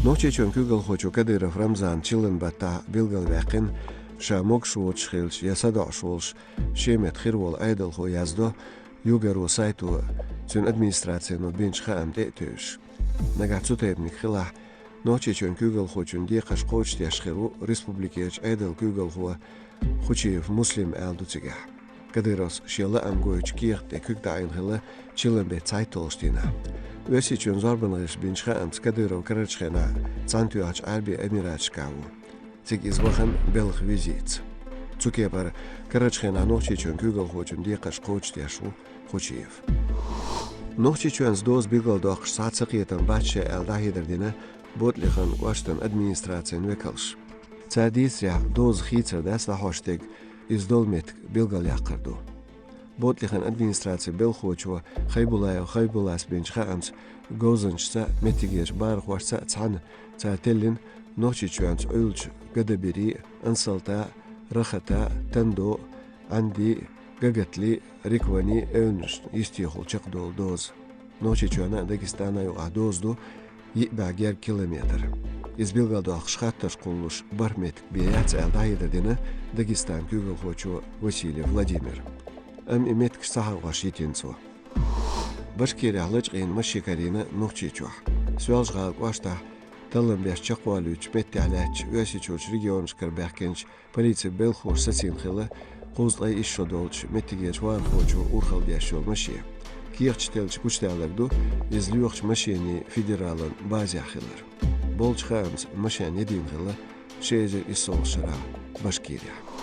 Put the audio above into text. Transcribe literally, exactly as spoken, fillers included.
Нохчийчоьнан куьйгалхочо Кадыров Рамзана чиллан баттахь билгалваьккхина, ша могуш воцуш хилча я садоӀуш волуш шен метта хир волу Ӏедалхо, яздо Югоро сайто, цуьнан администрацино бинчу хаам тӀе а тевжаш. Нагахь цу тайпаниг хилахь, Нохчийчоьнан куьйгалхочун декхарш кхочушдеш хир ву республикерчу Ӏедалан куьйгалхо Хучиев Муслима аьлла ду цигахь. Кадыровс шен лаам гойтучу кехат тӀе куьг таӀийна хилла чиллан беттан цхьайтталгӀачу дийнахь. Оьрсийчоьнан зорбанан гӀирсаша бинчу хаамца, Кадыров карарчу хенахь Цхьаьнатоьхначу Ӏаьрбийн Эмираташкахь ву. Цига иза вахана белхан визитаца. Цу кепара карарчу хенахь Нохчийчоьнан куьйгалхочун декхарш кхочушдеш ву Хучиев. Нохчийчоьнца доза билгалдоккхуш цхьа а цакхетам бац шайн аьлла дӀахьедар дина БотлихӀан кӀоштан администрацин векалша. Цара дийцарехь, доза хийцар дац дӀахьош дерг, иза долу меттиг билгалъяккхар ду. БотлихӀан администрацин белхахочо Хайбулаев Хайбулас бинчу хаамца, говзанчашца а, меттигерчу бахархошца а цхьаьна цара теллина Нохчийчоьнца Ӏуьллучу Гадабери, Ансалта, Рахата, Тандо, Ӏанди, Гагатли, Риквани эвланашна йистехула чекхдолу доза. Нохчийчоьнна а, Дагестана а юкъахь доза ду йиъ бӀе гергга километр. Иза билгалдоккхуш хаттарш кхуллуш бархӀ меттиг бен яц аьлла дӀахьедар дина Дагестанан куьйгалхочо Васильев Владимира. Амма и меттигаш ца хьахош йитина цо. Башкирехь лачкъийна машен карийна Нохчийчохь. Соьлжа-ГӀалин кӀоштахь таллам беш чекхволуьйтучу меттехь лаьттачу Оьрсийчуьрчу регионашкара баьхкинчу полицин белхахоша сацийна хилла кхузткъе исс шо долчу меттигерчу вахархочо урхалла деш йолу машен. Кехаташ теллачу гучудаьлларг ду иза лоьхучу машенийн федералан базехь хилар. Болчу хаамца, машен едина хилла ши эзар иссалгӀачу шарахь Башкирехь.